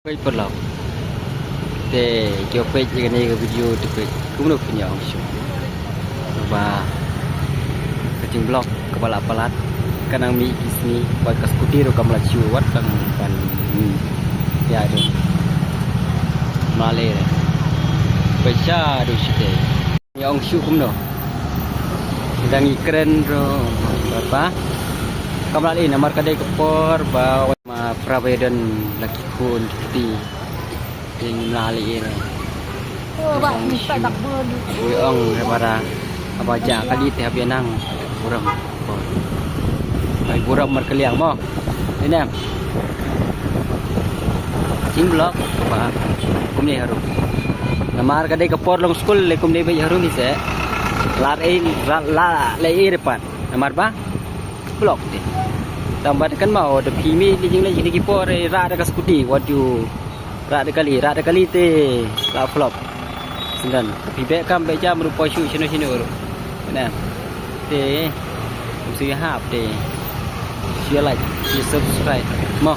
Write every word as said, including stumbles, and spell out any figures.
Peit paralok. Te, ïa peit ïa kane ka video te peit. Kumno phin ïa ong shuh. Ba ka jingblok kaba la palat. Ka nang mih ki sngi, bad ka scooty ruh kam lah shuh wat tang ban, hmm, ïa ruh. Male re. Peit sha ruh shatei. Ïa ong shuh kumno. Dang ïakren ruh ba. Kam lah lei namar ka dei ka por ba ma pra ba ïadon la ki khun ki kti. Ïa ngim lah lei re. Ïa ong shuh. Ïa ong re ba ra. Haba jah kali te hap ïa nang. Burom. Ai burom markylliang mo. Ine. Jingblok ba kumne harum. Namar ka dei ka por long skul lei kumne beit harum hi se. Lar ei la la lei ei re pat. Namar ba blok te. Tang ba kan ma o da phi mih lei jingleit kine ki por ei rah da ka scooty wat ïa u rah da kali, rah da kali te la flop. Sngewdon phi beh kam beh jam ruh poi shuh shano shano ruh. Na. Te. Kum shu ïahap te. Shu ïa like, shu ïa subscribe. Mo.